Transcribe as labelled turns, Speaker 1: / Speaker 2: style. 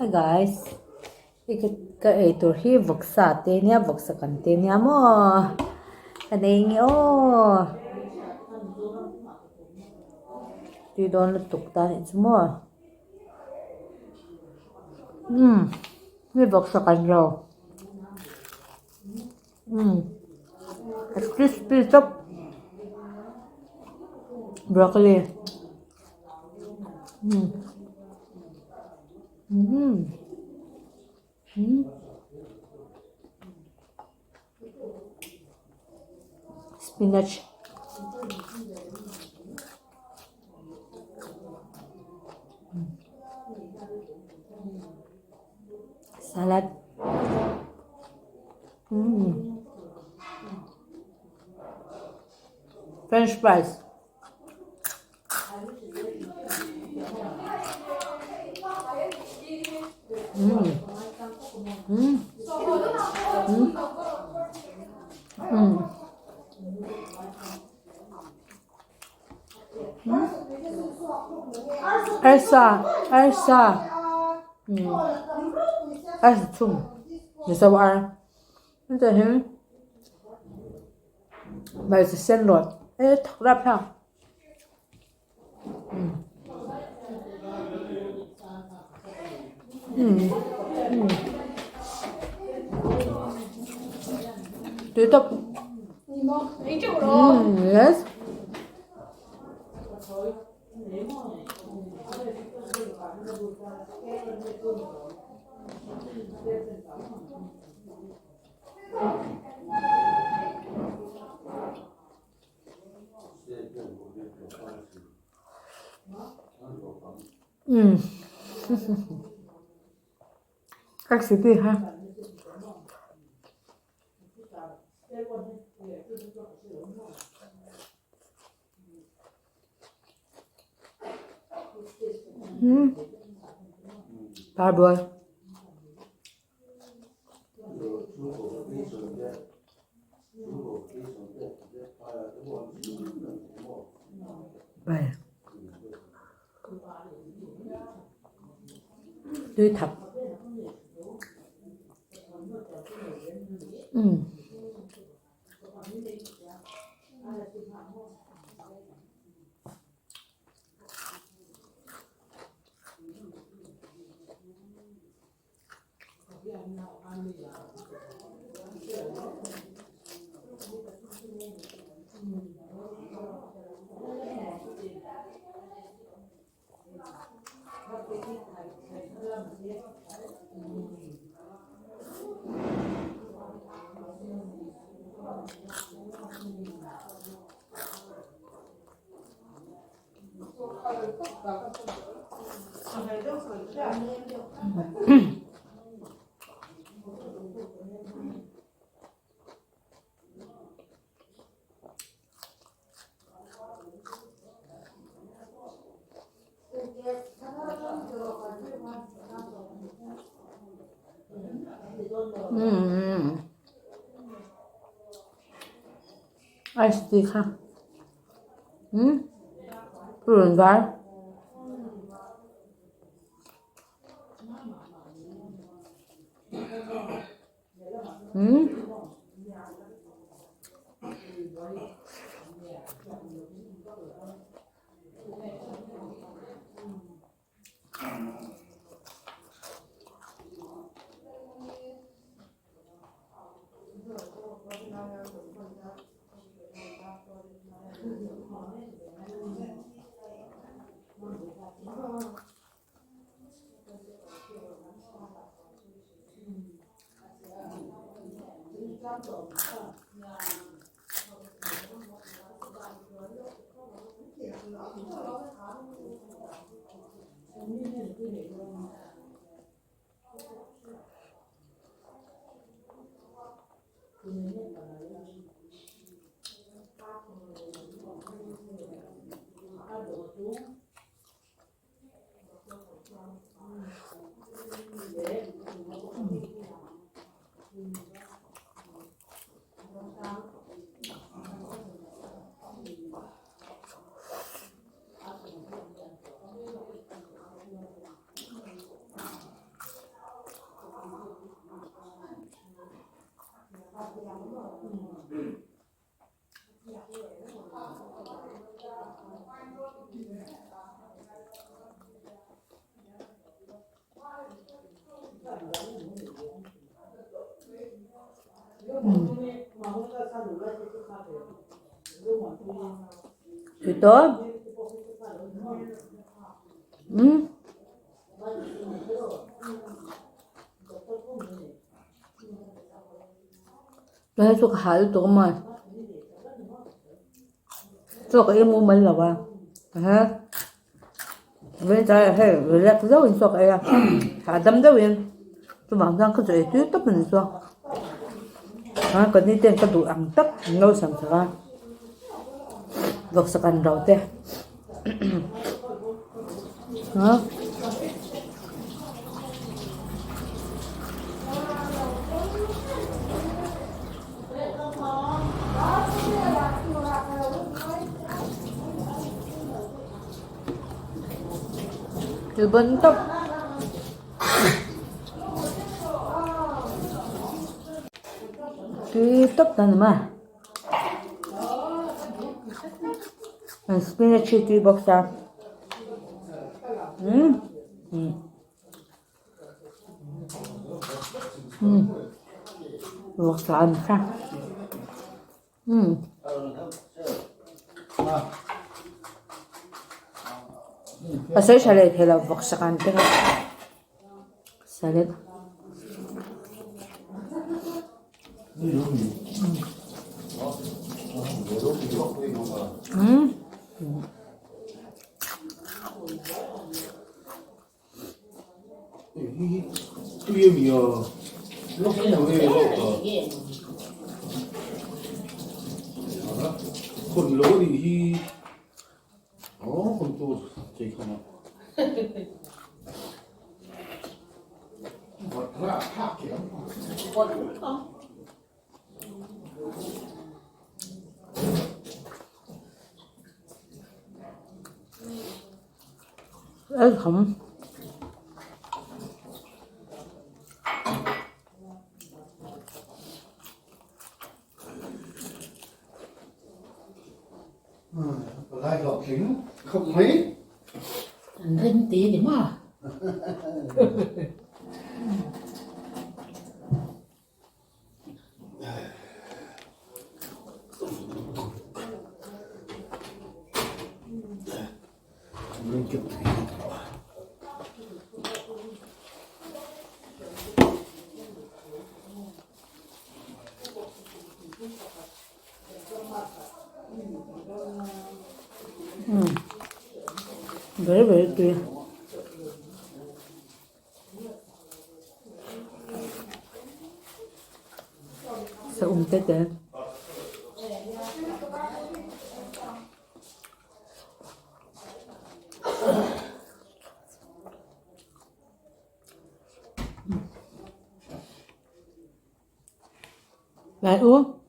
Speaker 1: Hi guys hei ka ka eitur hi vawksa te nia vawksa kan te nia maw ka nei nge aw tui dawn lutuk ta nih chu maw umm hei vawksa kan zo umm a crispy tawp broccoli. Spinach salad french fries. Arsa arsa arsa chhum mizo ar hetiang hian hmeichhe sen rawt e thak rap hian. Tui tawp yes Recipe ha. Parbuai. Tui thak. Umm. Ice tea kha umm purun var. Umm. Tui tawp. Umm. Hei chu ka hah lutuk a maw chaw ka ei mumal lo a ehe vawiin hei relax deuhin chaw ka ei a hahdam deuhin chuvang chuan ka chaw ei tui tawp a ni chuan a ka ni ten ka duh ang tak an lo siam sak a vawksa kan ro te a. Tui bon tawp. Tui tawp ta ni mai. Spinach hi tui bawk sia. Umm umm umm vawksa an kha umm. A sawi tha leh thei lo vawksa kan keng a salad. Umm. Ei kham.
Speaker 2: An rem te ni ma.
Speaker 1: Very very tui. Sa um te te. Lại uống.